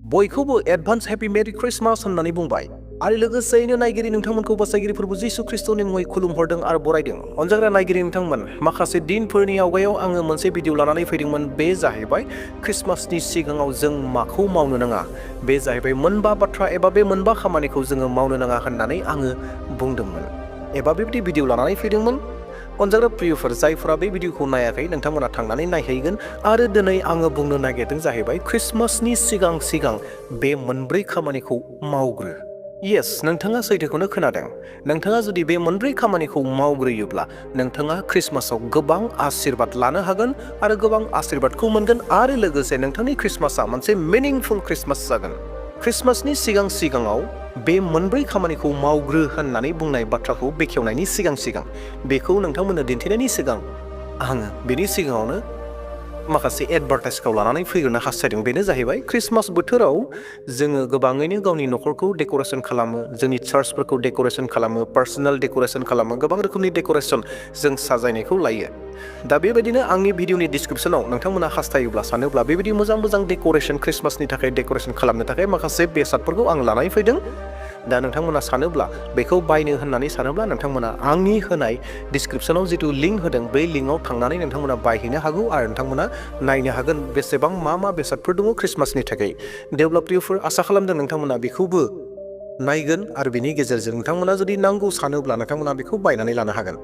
बयखौबो advance happy मेरि Christmas होननानै बुंबाय आरो लोगोसेयैनो नायगिरि नोंथांमोनखौ बासायगिरि फोरबो जिसु ख्रिस्टनि मुङै खुलुमहरदों आरो बरायदों। अनजाग्रा नायगिरि नोंथांमोन, माखासे दिनफोरनि आवगायाव आङो मोनसे भिडिअ लानानै फैदोंमोन। बे जाहैबाय क्रिसमासनि सिगाङाव जों माखौ मावनो नाङा। बे जाहैबाय मोनबा बाथ्रा एबा बे मोनबा खामानिखौ जोङो मावनो नाङा होननानै आङो बुंदोंमोन एबा बेबायदि भिडिअ लानानै फैदोंमोन। अनजाग्रा प्रियफोर, जायफोरा बे भिडिअखौ नायाखै नोंथांमोना थांनानै नायहैगोन। आरो दिनै आङो बुंनो नागिरदों जाहैबाय क्रिसमासनि सिगां बे मोनब्रै खामानिखौ मावग्रो। येस, नोंथाङा सैथोखौनो खोनादों। नोंथाङा जुदि बे मोनब्रै खामानिखौ मावग्रोयोब्ला नोंथाङा क्रिसमासाव गोबां आशीर्बाद लानो हागोन आरो गोबां आशीर्बादखौ मोनगोन आरो लोगोसे नोंथांनि क्रिसमासा मोनसे मिनिंफुल क्रिसमास जागोन। क्रिसमासनि सिगाङाव बे मोनब्रै खामानिखौ मावग्रो होननानै बुंनाय बाथ्राखौ बेखेवनायनि सिगां बेखौ नोंथांमोननो दिन्थिनायनि सिगां आङो बेनि सिगाङावनो माखासे एडभार्टाइजखौ लानानै फैग्रोनो हास्थायदों। बेनो जाहैबाय क्रिसमास बोथोराव जोङो गोबाङैनो गावनि न'खरखौ डेक'रेसन खालामो, जोंनि चार्चफोरखौ डेक'रेसन खालामो, पार्सनेल डेक'रेसन खालामो, गोबां रोखोमनि डेक'रेसन जों साजायनायखौ लायो। दा बेबायदिनो आंनि भिडिअनि डिसक्रिपसनाव नोंथांमोना हास्थायोब्ला सानोब्ला बेबायदि मोजां डेक'रेसन क्रिसमासनि थाखाय डेक'रेसन खालामनो थाखाय माखासे बेसादफोरखौ आं लानानै फैदों। दा नोंथांमोना सानोब्ला बेखौ बायनो होननानै सानोब्ला नोंथांमोना आंनि होनाय डिसक्रिपसनाव जिथु लिंक होदों बे लिंकआव थांनानै नोंथांमोना बायहैनो हागौ आरो नोंथांमोना नायनो हागोन बेसेबां मा बेसादफोर दङ क्रिसमासनि थाखाय। देवब्ला प्रियफोर, आसा खालामदों नोंथांमोना बेखौबो नायगोन आरो बेनि गेजेरजों नोंथांमोना जुदि नांगौ सानोब्ला नोंथांमोना बेखौ बायनानै लानो हागोन।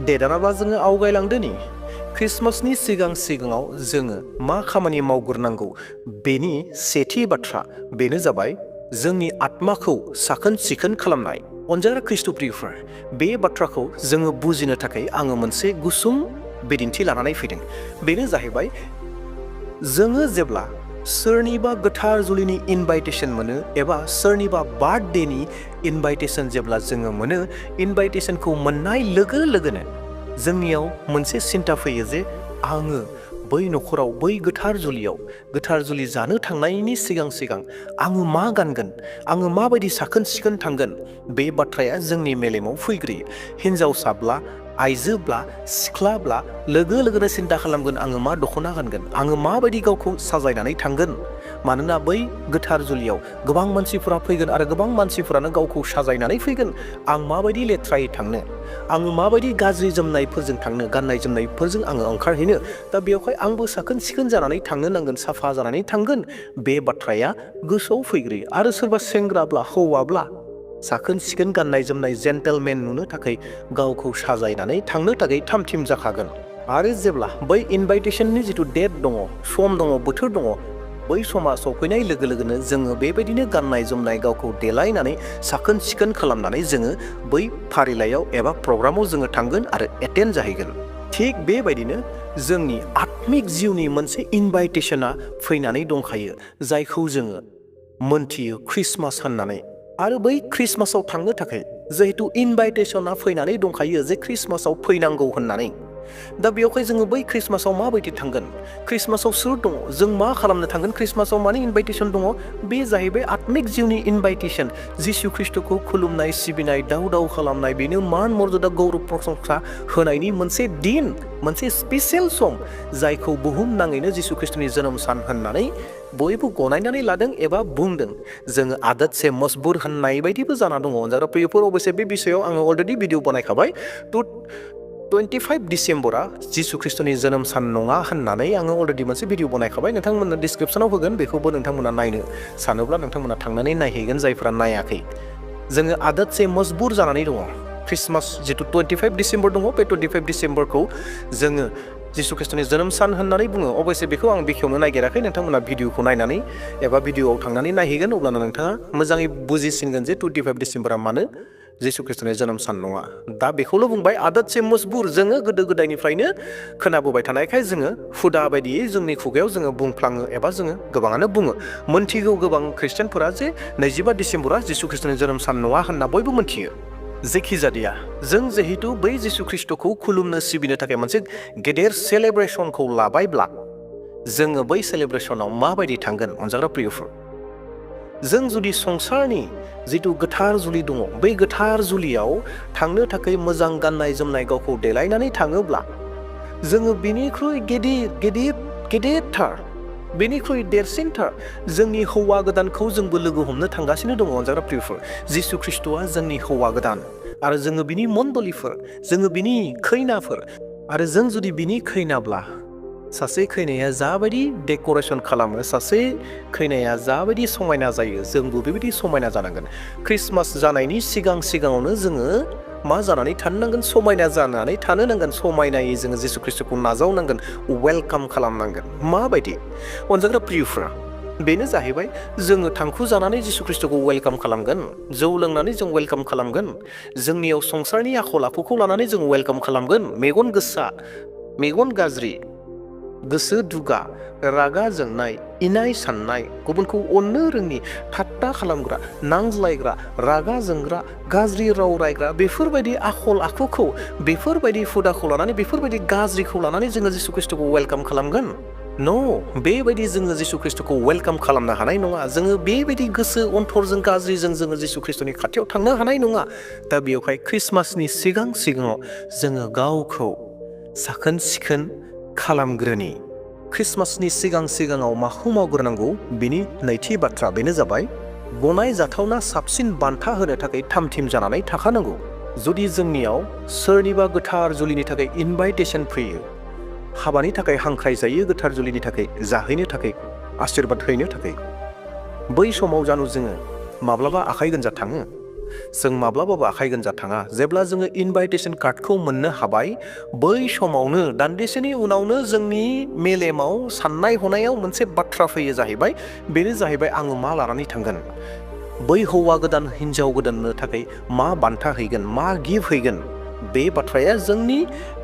दे दानाब्ला जोङो आवगायलांदोनि। क्रिसमासनि सिगाङाव जोङो मा खामानि मावग्रोनांगौ बेनि सेथि बाथ्रा बेनो जाबाय जोंनि आत्माखौ साखोन सिखोन खालामनाय। अनजाग्रा ख्रिस्ट'प्रियफोर, बे बाथ्राखौ जोङो बुजिनो थाखाय आङो मोनसे गुसुं बिदिन्थि लानानै फैदों। बेनो जाहैबाय जोङो जेब्ला सोरनिबा गोथार जुलिनि इनभाइटेसन मोनो एबा सोरनिबा बार्थडेनि इनभाइटेसन जेब्ला जोङो मोनो, इनभाइटेसनखौ मोननाय लोगोनो जोंनियाव मोनसे सिन्ता फैयो जे आङो बै न'खराव बै गोथार जुलि जानो थांनायनि सिगां आङो मा गानगोन, आङो माबायदि साखोन सिखोन थांगोन, बे बाथ्राया जोंनि मेलेमाव फैग्रोयो। हिनजावसाब्ला, आइजोब्ला, सिख्लाब्ला लोगोनो सिन्ता खालामगोन आङो मा दख'ना गानगोन, आङो माबायदि गावखौ साजायनानै थांगोन। मानोना बै गोथार जुलियाव गोबां मानसिफोरा फैगोन आरो गोबां मानसिफोरानो गावखौ साजायनानै फैगोन। आं माबायदि लेथ्रायै थांनो, आङो माबायदि गाज्रि जोमनायफोरजों थांनो, गाननाय जोमनायफोरजों आङो ओंखारहैनो। दा बेवहाय आंबो साखोन सिखोन जानानै थांनो नांगोन, साफा जानानै थांगोन। बे बाथ्राया गोसोआव फैग्रोयो। आरो सोरबा सेंग्राब्ला, हौवाब्ला साखोन सिखोन गाननाय जोमनाय जेन्टेलमेन नुनो थाखाय गावखौ साजायनानै थांनो थाखाय थाम थिम जाखागोन। आरो जेब्ला बै इनभाइटेसननि जिथु डेट दङ, सम दङ, बोथोर दङ, बै समा सफैनाय लोगोनो जोङो बेबायदिनो गाननाय जोमनाय गावखौ देलायनानै साखोन सिखोन खालामनानै जोङो बै फारिलाइयाव एबा प्रग्रामाव जोङो थांगोन आरो एटेन्ड जाहैगोन। थिग बेबायदिनो जोंनि आत्मिक जिउनि मोनसे इनभाइटेसना फैनानै दंखायो, जायखौ जोङो मोनथियो क्रिसमास होननानै। आरो बै क्रिसमासाव थांनो थाखाय जिहेतु इनभाइटेसना फैनानै दंखायो जे क्रिसमासाव फैनांगौ होननानै। दा बेवहाय जोङो बै क्रिसमासाव माबायदि थांगोन, क्रिसमासाव सोर दङ, जों मा खालामनो थांगोन, क्रिसमासाव मानि इनभाइटेसन दङ, बे जाहैबाय आत्मिक जिउनि इनभाइटेसन। जिसु ख्रिस्ट'खौ खुलुमनाय, सिबिनाय, दाव खालामनाय, बेनो मान मर्यादा गौरब प्रशंसा होनायनि मोनसे दिन, मोनसे स्पेसियेल सम, जायखौ बुहुम नाङैनो जिसु ख्रिस्ट'नि जोनोम सान होननानै बयबो गनायनानै लादों एबा बुंदों। जोङो आदत से मजबुर होननाय बायदिबो जाना दङ। अनजाग्रा प्रियफोर, अबयसे बे बिषयाव आङो अलरेडि भिडिअ बानायखाबाय। 25 डिसेम्बरा जिसु ख्रिस्ट'नि जोनोम सान नङा होननानै आङो अलरेडि मोनसे भिडिअ बानायखाबाय। नोंथांमोननो डिसक्रिपसनाव होगोन, बेखौबो नोंथांमोना नायनो सानोब्ला नोंथांमोना थांनानै नायहैगोन जायफोरा नायाखै। जोङो आदत से मजबुर जानानै दङ। क्रिसमास जिथु 25 डिसेम्बर दङ, बे 25 डिसेम्बरखौ जोङो जिसु ख्रिस्ट'नि जोनोम सान होननानै बुङो। अबयसे बेखौ आं बेखेवनो नागिराखै, नोंथांमोना भिडिअखौ नायनानै एबा भिडिअआव थांनानै नायहैगोन, अब्लानो नोंथाङा मोजाङै बुजिसिनगोन जे 25 डिसेम्बरा मानो जिसु ख्रिस्ट'नि जोनोम सान नङा। दा बेखौल' बुंबाय, आदत से मजबुर। जोङो गोदो गोदायनिफ्रायनो खोनाबोबाय थानायखाय जोङो हुदा बायदियै जोंनि खुगायाव जोङो बुंफ्लाङो एबा जोङो गोबाङानो बुङो। मोनथिगौ गोबां ख्रिस्टियानफोरा जे 25 डिसेम्बरा जिसु ख्रिस्ट'नि जोनोम सान नङा होनना बयबो मोनथियो। जेखि जादिया जों जिहेतु बै जिसु ख्रिस्टखौ खुलुमनो सिबिनो थाखाय मोनसे गेदेर सेलेब्रेसनखौ लाबायब्ला जोङो बै सेलेब्रेसनाव माबायदि थांगोन अनजाग्रा प्रियफोर जों जुदि संसारनि जिथु गोथार जुलि दङ बै गोथार जुलियाव थांनो थाखाय मोजां गाननाय जोमनाय गावखौ देलायनानै थाङोब्ला जोङो बिनिख्रुइ गेदेरथार बेनिख्रुइ देरसिनथार जोंनि हौवा गोदानखौ जोंबो लोगो हमनो थांगासिनो दङ अनजाग्रा प्रियफोर जिसु ख्रिस्टआ जोंनि हौवा गोदान आरो जोङो बिनि मण्डलिफोर जोङो बिनि खैनाफोर आरो जों जुदि बिनि खैनाब्ला सासे खैनाया जाबायदि डेक'रेसन खालामो सासे खैनाया जाबायदि समायना जायो जोंबो बेबायदि समायना जानांगोन ख्रिस्टमास जानायनि सिगाङावनो जोङो मा जानानै थानो नांगोन समायना जानानै थानो नांगोन समायनायै जोङो जिसु ख्रिस्टखौ नाजावनांगोन वेलकाम खालामनांगोन माबायदि अनजाग्रा प्रियफोरा बेनो जाहैबाय जोङो थांखु जानानै जिसु ख्रिस्टखौ वेलकाम खालामगोन जौ लोंनानै जों वेलकाम खालामगोन जोंनियाव संसारनि आखल आखुखौ लानानै जों वेलकाम खालामगोन मेगन गोसा मेगन गाज्रि गोसो दुगा रागा जोंनाय इनाय साननाय गुबुनखौ अननो रोङि ठाट्टा खालामग्रा नांज्लायग्रा रागा जोंग्रा गाज्रि राव रायग्रा बेफोरबायदि आखल आखुखौ बेफोरबायदि हुदाखौ लानानै बेफोरबायदि गाज्रिखौ लानानै जोङो जिसु ख्रिस्टखौ वेलकाम खालामगोन बेबायदि जोङो जिसु ख्रिस्टखौ वेलकाम खालामनो हानाय नङा जोङो बेबायदि गोसो अन्तरजों गाज्रिजों जोङो जिसु ख्रिस्टनि खाथियाव थांनो हानाय नङा दा बेवहाय ख्रिस्टमासनि सिगाङाव जोङो गावखौ साखोन सिखोन खालामग्रोनि ख्रिस्टमासनि सिगाङाव माखौ मावग्रोनांगौ बिनि नैथि बाथ्रा बेनो जाबाय गनाय जाथावना साबसिन बान्था होनो थाखाय थामथिम जानानै थाखानांगौ जुदि जोंनियाव सोरनिबा गोथार जुलिनि थाखाय इनभाइटेसन फैयो हाबानि थाखाय हांख्राय जायो गोथार जुलिनि थाखाय जाहैनो थाखाय आशीर्बाद हैनो थाखाय बै समाव जानो जोङो माब्लाबा आखाइ गोनजा थाङो जों माब्लाबाबो आखाइ गोनजा थाङा जेब्ला जोङो इनभाइटेसन कार्डखौ मोननो हाबाय बै समावनो दान्दिसेनि उनावनो जोंनि मेलेमाव साननाय हनायाव मोनसे बाथ्रा फैयो जाहैबाय बेनो जाहैबाय आङो मा लानानै थांगोन बै हौवा गोदान हिन्जाव गोदाननो थाखाय मा बान्था हैगोन मा गिफ्ट हैगोन बे बाथ्राया जोंनि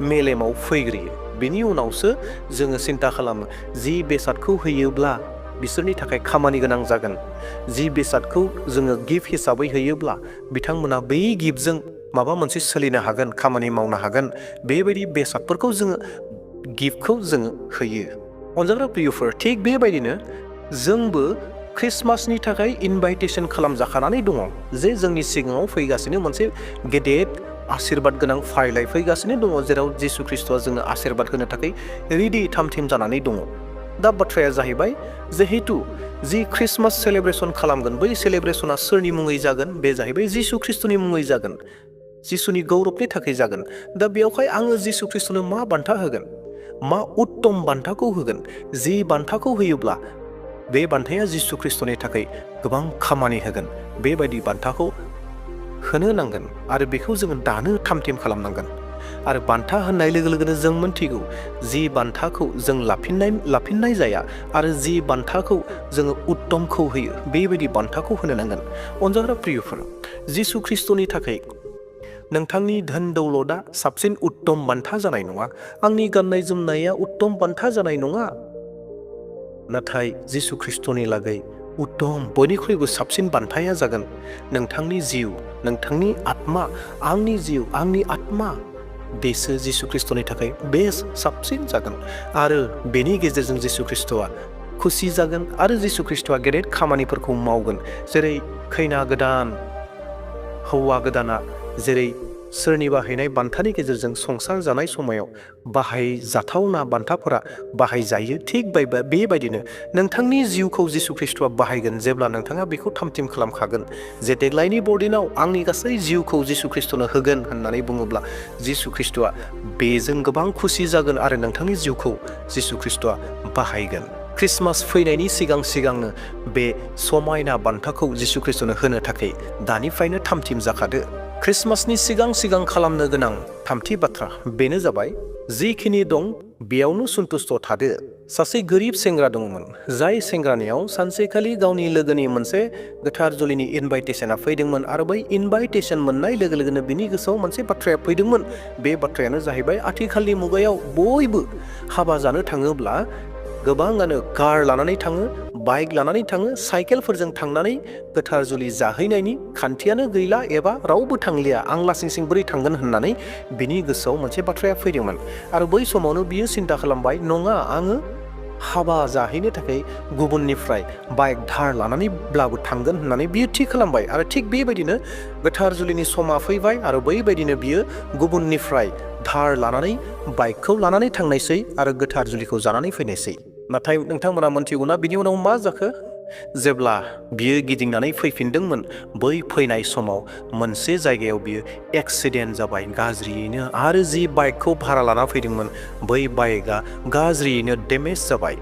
मेलेमाव फैग्रोयो बेनि उनावसो जोङो सिन्ता खालामो जि बेसादखौ होयोब्ला बिसोरनि थाखाय खामानि गोनां जागोन जि बेसादखौ जोङो गिफ्ट हिसाबै होयोब्ला बिथांमोना बै गिफ्टजों माबा मोनसे सोलिनो हागोन खामानि मावनो हागोन बेबायदि बेसादफोरखौ जोङो गिफ्टखौ जोङो होयो अनजाग्रा प्रियफोर थिग बेबायदिनो जोंबो ख्रिस्टमासनि थाखाय इनभाइटेसन खालामजाखानानै दङ जे जोंनि सिगाङाव फैगासिनो मोनसे गेदेर आशीर्बाद गोनां फारिलाइ फैगासिनो दङ जेराव जिसु ख्रिस्टआ जोंनो आशीर्बाद होनो थाखाय रेडि थामथिम जानानै दङ दा बाथ्राया जाहैबाय जिहेतु जि ख्रिस्टमास सेलेब्रेसन खालामगोन बै सेलेब्रेसना सोरनि मुङै जागोन बे जाहैबाय जिसु ख्रिस्टनि मुङै जागोन जिसुनि गौरबनि थाखाय जागोन दा बेवहाय आङो जिसु ख्रिस्टनो मा बान्था होगोन मा उत्तम बान्थाखौ होगोन जि बान्थाखौ होयोब्ला बे बान्थाया जिसु ख्रिस्टनि थाखाय गोबां खामानि होगोन बेबायदि बान्थाखौ होनो नांगोन आरो बेखौ जोङो दानो थामथिम खालामनांगोन आरो बान्था होननाय लोगो लोगोनो जों मोनथिगौ जि बान्थाखौ जों लाफिननाय जाया आरो जि बान्थाखौ जोङो उत्तमखौ होयो बेबायदि बान्थाखौ होनो नांगोन अनजाग्रा प्रियफोर जिसु ख्रिस्टनि थाखाय नोंथांनि धोन दौलतआ साबसिन उत्तम बान्था जानाय नङा आंनि गाननाय जोमनाया उत्तम बान्था जानाय नङा नाथाय जिसु ख्रिस्टनि लागै उत्तम बयनिख्रुइबो साबसिन बान्थाया जागोन नोंथांनि जिउ नोंथांनि आत्मा आंनि जिउ आंनि आत्मा बेसो जिसु ख्रिस्टनि थाखाय बेस्ट साबसिन जागोन आरो बेनि गेजेरजों जिसु ख्रिस्टआ खुसि जागोन आरो जिसु ख्रिस्टआ गेदेर खामानिफोरखौ मावगोन जेरै खैना गोदान हौवा गोदाना जेरै सोरनिबा हैनाय बान्थानि गेजेरजों संसार जानाय समाव बाहायजाथावना बान्थाफोरा बाहायजायो थिग बेबायदिनो नोंथांनि जिउखौ जिसु ख्रिस्टआ बाहायगोन जेब्ला नोंथाङा बेखौ थामथिम खालामखागोन जे देग्लायनि बरदिनाव आंनि गासै जिउखौ जिसु ख्रिस्टनो होगोन होननानै बुङोब्ला जिसु ख्रिस्टआ बेजों गोबां खुसि जागोन आरो नोंथांनि जिउखौ जिसु ख्रिस्टआ बाहायगोन ख्रिस्टमास फैनायनि सिगांनो बे समायना बान्थाखौ जिसु ख्रिस्टनो होनो थाखाय दानिफ्रायनो थामथिम जाखादो ख्रिस्टमासनि सिगां खालामनो गोनां थामथि बाथ्रा बेनो जाबाय जिखिनि दं बेयावनो सन्तुष्ट थादो सासे गोरिब सेंग्रा दंमोन जाय सेंग्रानियाव सानसेखालि गावनि लोगोनि मोनसे गोथार जुलिनि इनभाइटेसना फैदोंमोन आरो बै इनभाइटेसन मोननाय लोगो लोगोनो बिनि गोसोआव मोनसे बाथ्राया फैदोंमोन बे बाथ्रायानो जाहैबाय आथिखालनि मुगायाव बयबो हाबा जानो थाङोब्ला गोबाङानो कार लानानै थाङो बाइक लानानै थाङो, साइकेलफोरजों थांनानै गोथार जुलि जाहैनायनि खान्थियानो गैला एबा रावबो थांलिया, आं लासिंसिं बोरै थांगोन होननानै बिनि गोसोआव मोनसे बाथ्राया फैदोंमोन। आरो बै समावनो बियो सिन्ता खालामबाय, नङा आङो हाबा जाहैनो थाखाय गुबुननिफ्राय बाइक धार लानानैब्लाबो थांगोन होननानै बियो थि खालामबाय। आरो थिग बेबायदिनो गोथार जुलिनि समा फैबाय आरो बैबायदिनो बियो गुबुननिफ्राय धार लानानै बाइकखौ लानानै थांनायसै आरो गोथार जुलिखौ जानानै फैनायसै। नाथाय नोंथांमोना मोनथिगौना बिनि उनाव मा जाखो? जेब्ला बियो गिदिंनानै फैफिनदोंमोन, बै फैनाय समाव मोनसे जायगायाव बियो एक्सिडेन्ट जाबाय गाज्रियैनो, आरो जि बाइकखौ भारा लाना फैदोंमोन बै बाइकआ गाज्रियैनो डेमेज जाबाय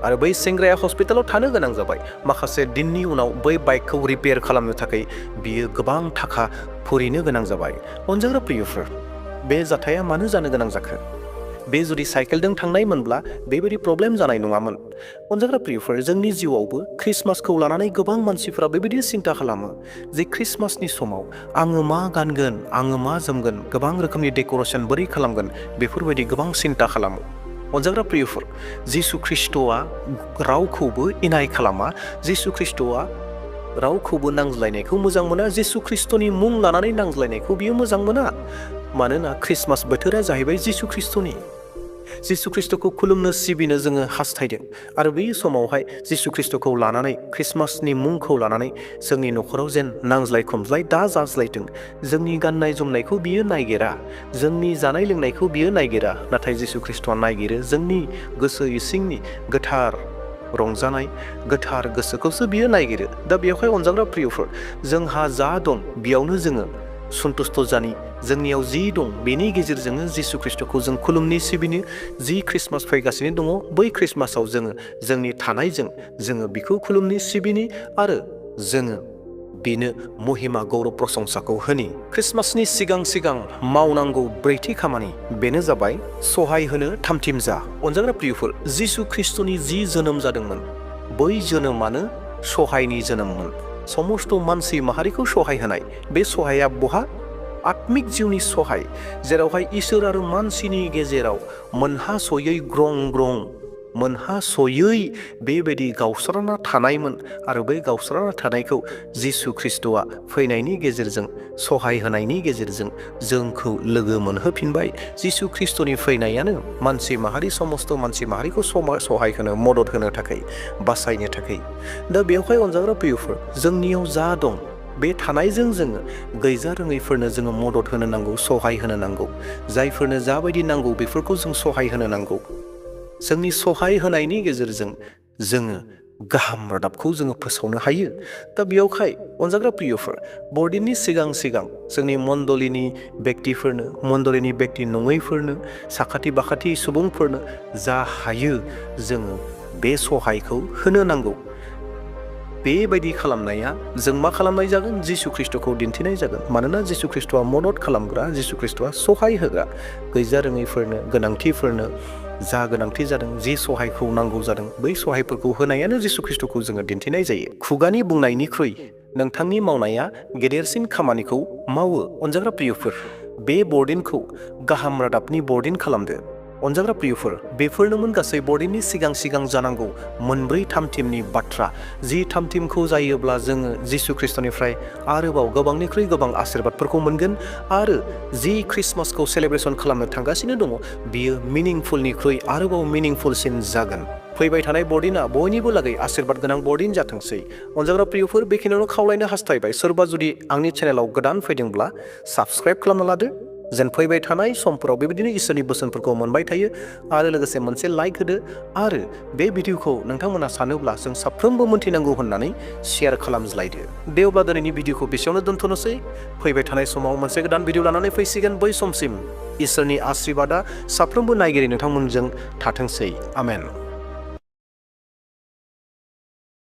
आरो बै सेंग्राया हस्पिटालाव थानो गोनां जाबाय। माखासे दिननि उनाव बै बाइकखौ रिपेयार खालामनो थाखाय बियो गोबां थाखा फुरिनो गोनां जाबाय। अनजाग्रा प्रियफोर, बे जाथाया मानो जानो गोनां जाखो? बे जुदि साइकेलजों थांनायमोनब्ला बेबायदि प्रब्लेम जानाय नङामोन। अनजाग्रा प्रियफोर, जोंनि जिउआवबो ख्रिस्टमासखौ लानानै गोबां मानसिफोरा बेबायदि सिन्ता खालामो जे ख्रिस्टमासनि समाव आङो मा गानगोन, आङो मा जोमगोन, गोबां रोखोमनि डेक'रेसन बोरै खालामगोन, बेफोरबायदि गोबां सिन्ता खालामो। अनजाग्रा प्रियफोर, जिसु ख्रिस्ट'आ रावखौबो इनाय खालामा, जिसु ख्रिस्ट'आ रावखौबो नांज्लायनायखौ मोजां मोना, जिसु ख्रिस्ट'नि मुं लानानै नांज्लायनायखौ बियो मोजां मोना। मानोना ख्रिस्टमास बोथोरा जाहैबाय जिसु ख्रिस्ट'नि। जिसु ख्रिस्ट'खौ खुलुमनो सिबिनो जोङो हास्थायदों आरो बै समावहाय जिसु ख्रिस्ट'खौ लानानै, ख्रिस्टमासनि मुंखौ लानानै जोंनि न'खराव जेन नांज्लाय खमज्लाय दा जाज्लायथों। जोंनि गाननाय जोमनायखौ बियो नायगिरा, जोंनि जानाय लोंनायखौ बियो नायगिरा, नाथाय जिसु ख्रिस्ट'आ नायगिरो जोंनि गोसो इसिंनि गोथार रंजानाय, गोथार गोसोखौसो बियो नायगिरो। दा बेवहाय अनजाग्रा प्रियफोर, जोंहा जा दं बेयावनो जोङो सन्तुष्ट जानि, जोंनियाव जि दं बेनि गेजेरजोंनो जिसु ख्रिस्ट'खौ जों खुलुमनि सिबिनो। जि ख्रिस्टमास फैगासिनो दङ, बै ख्रिस्टमासाव जोङो जोंनि थानायजों जोङो बिखौ खुलुमनि सिबिनि आरो जोङो बेनो महिमा गौरब प्रशंसाखौ होनि। ख्रिस्टमासनि सिगां सिगां मावनांगौ ब्रैथि खामानि, बेनो जाबाय सहाय होनो थामथिम जा। अनजाग्रा प्रियफोर, जिसु ख्रिस्ट'नि जि जोनोम जादोंमोन बै जोनोमानो सहायनि जोनोममोन। समस्त मानसि माहारिखौ सहाय होनाय, बे सहाया बहा? आत्मिक जिउनि सहाय, जेरावहाय इसोर आरो मानसिनि गेजेराव मोनहासयै ग्रं ग्रं, मोनहासयै बेबायदि गावस्राना थानायमोन आरो बै गावस्राना थानायखौ जिसु ख्रिस्ट'आ फैनायनि गेजेरजों, सहाय होनायनि गेजेरजों जोंखौ लोगो मोनहोफिनबाय। जिसु ख्रिस्ट'नि फैनायानो मानसि माहारि, समस्त मानसि माहारिखौ सहाय होनो, मदद होनो थाखाय, बासायनो थाखाय। दा बेवहाय अनजाग्रा प्रियफोर, जोंनियाव जा दं बे थानायजों जोङो गैजा रोङैफोरनो जोङो मदद होनो नांगौ, सहाय होनो नांगौ। जायफोरनो जाबायदि नांगौ बेफोरखौ जों सहाय होनो नांगौ। जोंनि सहाय होनायनि गेजेरजों जोङो गाहाम रादाबखौ जोङो फोसावनो हायो। दा बेयावहाय अनजाग्रा प्रियफोर, बरदिननि सिगां सिगां जोंनि मण्डलिनि बेक्तिफोरनो, मण्डलिनि बेक्ति नङैफोरनो, साखाथि बाखाथि सुबुंफोरनो जा हायो जोङो बे सहायखौ होनो नांगौ। बेबायदि खालामनाया जों मा खालामनाय जागोन? जिसु ख्रिस्ट'खौ दिन्थिनाय जागोन। मानोना जिसु ख्रिस्ट'आ मदद खालामग्रा, जिसु ख्रिस्ट'आ सहाय होग्रा। गैजा रोङैफोरनो, गोनांथिफोरनो जा गोनांथि जादों, जि सहायखौ नांगौ जादों, बै सहायफोरखौ होनायानो जिसु ख्रिस्ट'खौ जोङो दिन्थिनाय जायो। खुगानि बुंनायनिख्रुइ नोंथांनि मावनाया गेदेरसिन खामानिखौ मावो। अनजाग्रा प्रियफोर, बे बरदिनखौ गाहाम रादाबनि बरदिन खालामदो। अनजाग्रा प्रियफोर, बेफोरनोमोन गासै बरदिननि सिगां सिगां जानांगौ मोनब्रै थामथिमनि बाथ्रा। जि थामथिमखौ जायोब्ला जोङो जिसु ख्रिस्ट'निफ्राय आरोबाव गोबांनिख्रुइ गोबां आशीर्बादफोरखौ मोनगोन आरो जि ख्रिस्टमासखौ सेलेब्रेसन खालामनो थांगासिनो दङ बियो मिनिंफुलनिख्रुइ आरोबाव मिनिंफुलसिन जागोन। फैबाय थानाय बरदिना बयनिबो लागै आशीर्बाद गोनां बरदिन जाथोंसै। अनजाग्रा प्रियफोर, बेखिनियावनो खावलायनो हास्थायबाय। सोरबा जुदि आंनि चेनेलाव गोदान फैदोंब्ला साबस्क्राइब खालामना लादो, जेन फैबाय थानाय समफोराव बेबायदिनो इसोरनि बोसोनफोरखौ मोनबाय थायो। आरो लोगोसे मोनसे लाइक होदो आरो बे भिडिअखौ नोंथांमोना सानोब्ला जों साफ्रोमबो मोनथिनांगौ होननानै शेयार खालामज्लायदो। दे अब्ला दिनैनि भिडिअखौ बेसेयावनो दोनथ'नोसै। फैबाय थानाय समाव मोनसे गोदान भिडिअ लानानै फैसिगोन। बै समसिम इसोरनि आशीर्बादा साफ्रोमबो नायगिरि नोंथांमोनजों थाथोंसै। आमेन।